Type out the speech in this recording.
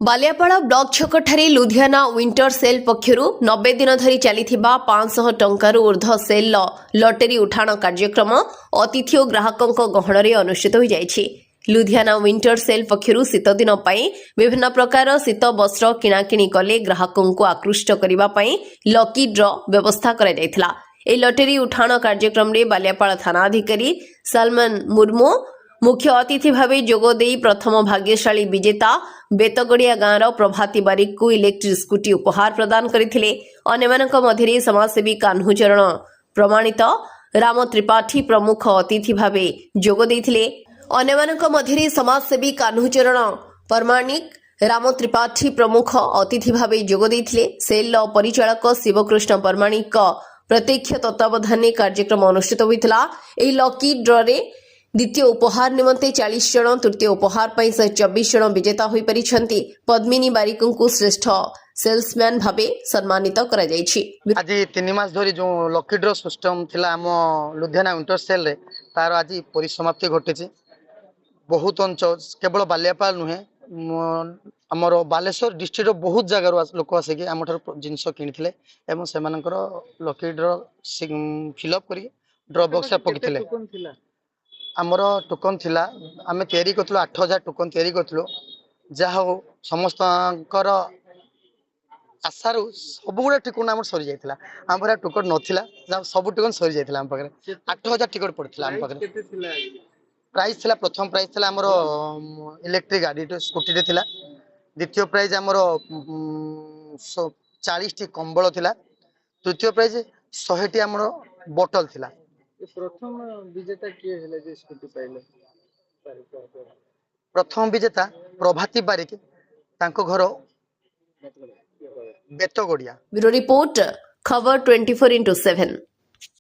Baliapal block ଛକଠାରେ Ludhiana winter cell ପକ୍ଷରୁ 90 ଦିନ ଧରି ଚାଲିଥିବା 500 ଟଙ୍କାରୁ ଉର୍ଦ୍ଧ୍ୱ ସେଲ୍ର ଲଟେରୀ ଉଠାଣ କାର୍ଯ୍ୟକ୍ରମ ଅତିଥି ଓ ଗ୍ରାହକଙ୍କ ଗହଣରେ ଅନୁଷ୍ଠିତ ହୋଇଯାଇଛି। ଲୁଧିଆନା ୱିଣ୍ଟର ସେଲ୍ ପକ୍ଷରୁ ଶୀତଦିନ ପାଇଁ ବିଭିନ୍ନ ପ୍ରକାର ଶୀତ ବସ୍ତ୍ର କିଣାକିଣି କଲେ ଗ୍ରାହକଙ୍କୁ ଆକୃଷ୍ଟ କରିବା ପାଇଁ ଲକି ଡ୍ର ବ୍ୟବସ୍ଥା କରାଯାଇଥିଲା। ଏହି ଲଟେରୀ ଉଠାଣ କାର୍ଯ୍ୟକ୍ରମରେ ବାଲିଆପାଳ ଥାନା ଅଧିକାରୀ ସଲମନ ମୁର୍ମୁ ମୁଖ୍ୟ ଅତିଥି ଭାବେ ଯୋଗ ଦେଇ ପ୍ରଥମ ଭାଗ୍ୟଶାଳୀ ବିଜେତା ବେତଗଡ଼ିଆ ଗାଁର ପ୍ରଭାତୀ ବାରିକକୁ ଇଲେକ୍ଟ୍ରିକ୍ ସ୍କୁଟି ଉପହାର ପ୍ରଦାନ କରିଥିଲେ। ଅନ୍ୟମାନଙ୍କ ମଧ୍ୟରେ ସମାଜସେବୀ କାହ୍ନୁଚରଣ ପ୍ରମାଣିକ, ରାମ ତ୍ରିପାଠୀ ପ୍ରମୁଖ ଅତିଥି ଭାବେ ଯୋଗ ଦେଇଥିଲେ। ଅନ୍ୟମାନଙ୍କ ମଧ୍ୟରେ ସମାଜସେବୀ କାହ୍ନୁଚରଣ ପରମାଣିକ, ରାମ ତ୍ରିପାଠୀ ପ୍ରମୁଖ ଅତିଥି ଭାବେ ଯୋଗ ଦେଇଥିଲେ। ସେଲ୍ର ପରିଚାଳକ ଶିବକୃଷ୍ଣ ପରମାଣିକ ପ୍ରତ୍ୟକ୍ଷ ତତ୍ତ୍ୱାବଧାନରେ କାର୍ଯ୍ୟକ୍ରମ ଅନୁଷ୍ଠିତ ହୋଇଥିଲା। ଏହି ଲକି ଡ୍ରରେ ଦ୍ୱିତୀୟ ଉପହାର ନିମନ୍ତେ 40 ଜଣ, ତୃତୀୟ ଉପହାର ପାଇଁ 124 ଜଣ ବିଜେତା ହୋଇପାରିଛନ୍ତି। ପଦ୍ମିନୀ ବାରିକଙ୍କୁ ଶ୍ରେଷ୍ଠ ସେଲ୍ସମ୍ୟାନ ଭାବେ ସମ୍ମାନିତ କରାଯାଇଛି। ଆଜି 3 ମାସ ଧରି ଯେଉଁ ଲକି ଡ୍ର ସିଷ୍ଟମ ଥିଲା ଆମ ଲୁଧିଆନା ୱିଣ୍ଟର ସେଲ୍ରେ, ତାର ଆଜି ପରିସମାପ୍ତି ଘଟିଛି। ବହୁତ ଅଞ୍ଚଳ, କେବଳ ବାଲିଆପାଳ ନୁହେଁ, ଆମର ବାଲେଶ୍ୱର ଡିଷ୍ଟ୍ରିକ୍ଟର ବହୁତ ଜାଗାରୁ ଲୋକ ଆସିକି ଆମଠାରୁ ଜିନିଷ କିଣିଥିଲେ ଏବଂ ସେମାନଙ୍କର ଲକି ଡ୍ର ଫିଲ୍ଅପ୍ କରିକି ଡ୍ର ବକ୍ସରେ ପକେଇଥିଲେ। ଥିଲା? ଆମର ଟୋକନ ଥିଲା, ଆମେ ତିଆରି କରିଥିଲୁ, 8000 ଟୋକନ ତିଆରି କରିଥିଲୁ। ଯାହା ହଉ, ସମସ୍ତଙ୍କର ଆଶାରୁ ସବୁଗୁଡ଼ା ଟିକଟ ଆମର ସରିଯାଇଥିଲା। ଆମ ପାଖରେ ଟିକଟ ନଥିଲା, ଯାହା ସବୁ ଟିକଟ ସରିଯାଇଥିଲା। ଆମ ପାଖରେ 8000 ଟିକଟ ପଡ଼ିଥିଲା ଆମ ପାଖରେ। କେତେ ଥିଲା? ପ୍ରାଇସ୍ ଥିଲା, ପ୍ରଥମ ପ୍ରାଇସ୍ ଥିଲା ଆମର ଇଲେକ୍ଟ୍ରିକ୍ ଗାଡ଼ିଟେ, ସ୍କୁଟିଟେ ଥିଲା। ଦ୍ୱିତୀୟ ପ୍ରାଇଜ୍ ଆମର 40ଟି କମ୍ବଳ ଥିଲା। ତୃତୀୟ ପ୍ରାଇଜ୍ 100ଟି ଆମର ବଟଲ ଥିଲା। ଏ ପ୍ରଥମ ବିଜେତା କିଏ ହେଲେ ଯେ ସ୍କୁଟି ପାଇଲେ? ପ୍ରଥମ ବିଜେତା ପ୍ରଭାତୀ ବାରିକ, ତାଙ୍କ ଘର ବେତଗଡ଼ିଆ। ବ୍ୟୁରୋ ରିପୋର୍ଟ, ଖବର 24x7।